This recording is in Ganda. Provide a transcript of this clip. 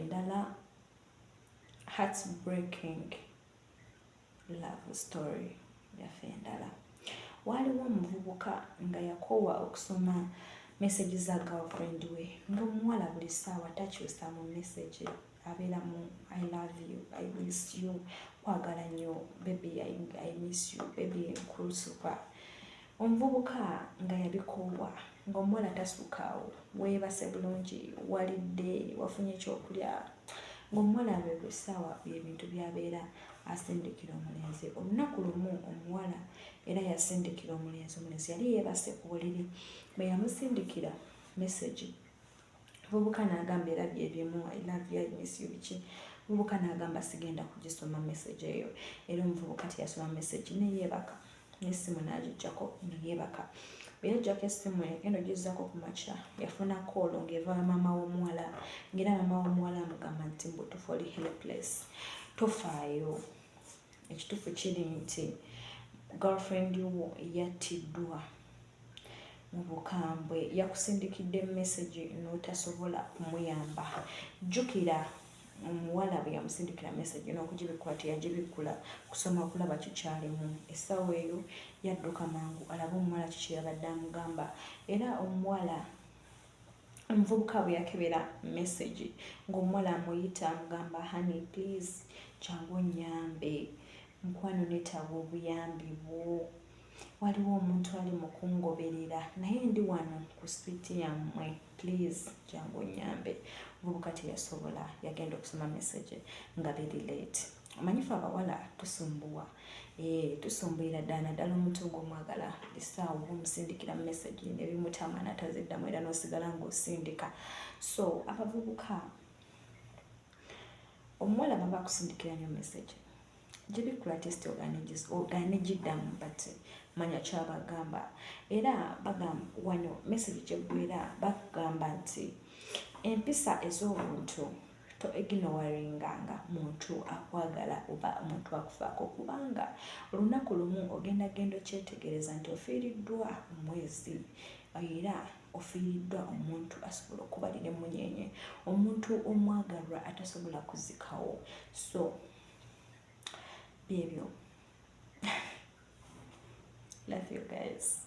Endala, heartbreaking love story yaffe endala, waaliwo omuvubuka nga yakoowa okusoma message za girlfriend we, ng'omuwala buli ssaawa takyusa mu message, abeera mu "I love you, I miss you, kwagala nnyo baby, I miss you baby, nkusuka." Omuvubuka nga yabikoowa, ng'omuwala tasukaawo, weebase bulungi, walidde, wafunye ekyokulya, ng'omuwala bwe buli ssaawa byebintu by'abeera asindikira omulenzi. Olunaku lumu omuwala era yasindikira omulenzi. Omulenzi yali yeebase ku buliri. Bwe yamusindikira message, muvubuka n'agamba era byebimu, "I love you, I miss you," biki. Muvubuka n'agamba, "Sigenda kugisoma message eyo." Era omuvubuka teyasoma message, neyeebaka n'essimu n'agiggyako, neyeebaka. Bwe yaggyako essimu, yagenda ogizzaako ku makya, yafuna call ng'eva maama w'omuwala, ng'era maama w'omuwala amugamba nti, "Mbutuufu oli helpless, tofaayo. Ekituufu kiri nti girlfriend wo yattiddwa mu bukambwe. Yakusindikidde message n'otasobola kumuyamba." Jjukira, omuwala bwe yamusindikira message n'okugibikkula teyagibikkula kusoma kulaba kikyalimu. Essaawa eyo yadduka mangu alabe omuwala kiki yabadde amugamba. Era omuwala, omuvubuka bwe yakebera message, ng'omuwala amuyita, amugamba, "Honey, please jangu onnyambe, mukwano, neetaaga obuyambi bwo. Waliwo omuntu ali mu kungoberera, naye ndi wano ku street yammwe, please jangu onnyambe." Omuvubuka teyasobola, yagenda okusoma message nga biri late. Omanyi fe abawala tusumbuwa, tusumbuyira ddala, naddala omuntu ng'omwagala. Essaawa oba omusindikira message nebimutama nataziddamu, era n'osigala ng'osindika. So abavubuka, omuwala baba akusindikira nnyo message, gibikkula test, ogaane giddamu, but manya kyabagamba. Era bagamba wano message gyeggwera, bagamba nti empisa ez'obuntu, to ignoringanga muntu akwagala oba omuntu akufaako, kubanga olunaku lumu ogenda genda okyetegereza nti ofiiriddwa omwezi, era ofiiriddwa omuntu asobola okubalira emunyenye, omuntu omwagalwa atasobola kuzikawo. So byebyo. Love you guys.